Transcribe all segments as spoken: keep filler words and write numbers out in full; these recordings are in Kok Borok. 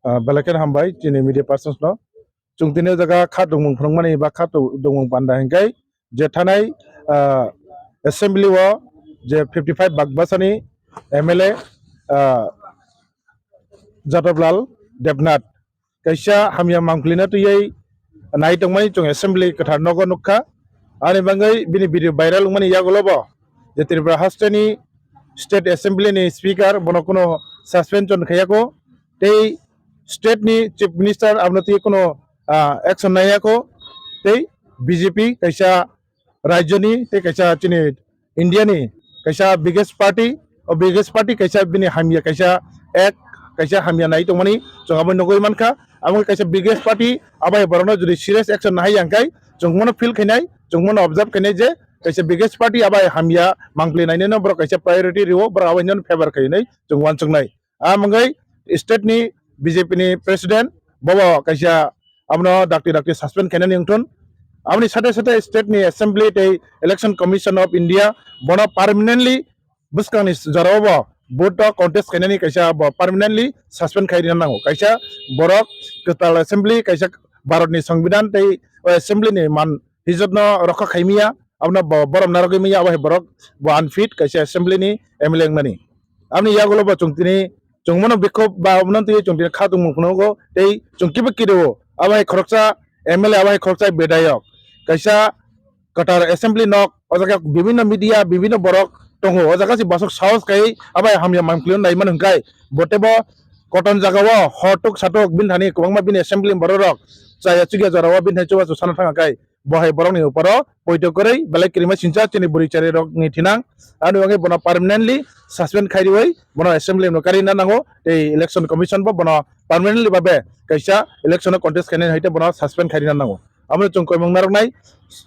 Ah, belai kheno hambai chini media persons no. Chwng tini o jaga kha tongmung phwrwngmani ba kha to-, tongmung panda hinkhe je thanai, ah, assembly o je fifty five bakbasani M L A, ah, Jadab Lal Debnath kaisa hamya mangpilina twiwi nai tongmani chwng assembly kwthar nogo nukha. Ani bagwi bini video viral wngmani yagulo bo je Tripura hasteni state assembly ni speaker bono kuno suspension khaiya kho, tei state ni chief minister abono twiwi kuno, ah, action naiya kho, tei B J P kaisa rajyoni tei kaisa chini India ni kaisa biggest party, o biggest party kaisa bini hamya kaisa ek kaisa hamya nai tongmani chwng abo nugwi mankha. Abo kaisa biggest party, abai borokno jodi serious action nahai yang kai chwng bono feel khainai, chwng bono observe khainai je kaisa biggest party abai hamya mangpli nainai no borok kaisa priority riwo, borok abai no favor khainai chwng wansuknai. Amwngwi state ni B J P ni president bobo kaisa abono dakti dakti suspend khainani wngthun. Aboni sate sate state ni assembly tei election commission of India bono permanently bwskangni jorao bo vote o contest khainani kaisa bo permanently suspend khai rina nango. Kaisa borok kwtal assembly, kaisa Bharat ni Songbidan tei o assembly ni man hijat no rokha khaimiya, abono bo borom narwgwi manya, abo hai borok bo unfit kaisa assembly ni M L A wngmani. Aboni yagulo bo chwng tini chwng bono bikhop ba obono twi chwng tini kha tongmung phunukgo tei chwng kiba kiriwo abo hai khoroksa M L A, abo hai khoroksa bidhayok, kaisa kwthar assembly nok, o jaga bibinno media, bibinno borok tongo, o jaga se bosok sahos khai abo hai hamya mangpili nai mano hwnkhe bo teibo koton jaga o hotuk satuk bini thani kwbangma bini assembly borok rok chaya chukya jora o bini thani chubachu sana thang khe bo hai borokni uporo poito kwrwi belai kwrwima sincha chini bwrwi chari rokni thinang. Ani bagwi bono permanently suspend khai riwi bono assembly no karina nango tei election commission bo bono permanently babe kaisa election o contest khainai hai tei bono suspend khai rina nango. Amo chwng koimung narwknai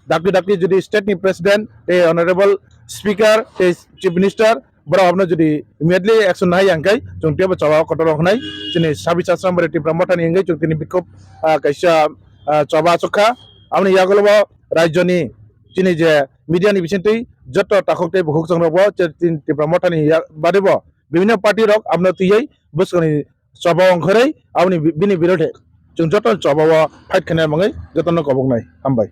dakti dakti jodi state ni president tei honorable speaker tei chief minister borok abono jodi immediately action nahai yang khe chwng teibo choba kotor rok hwnai chini sabis asram bari Tipra Motha ni wngwi chwng tini bikhop, ah, kaisa, ah, choba achukha. Aboni yagulo bo rajyoni chini je media ni bisingtwi joto takhuk tei bukhuk chwng rok bo chini Tipra Motha ni ya-, bari bo bibinno party rok abono twiwi bwskangni choba ongkhorwi aboni bi-, bini birodhe chwng joto choba o fight khainai mangwi jotono koboknai. Hambai.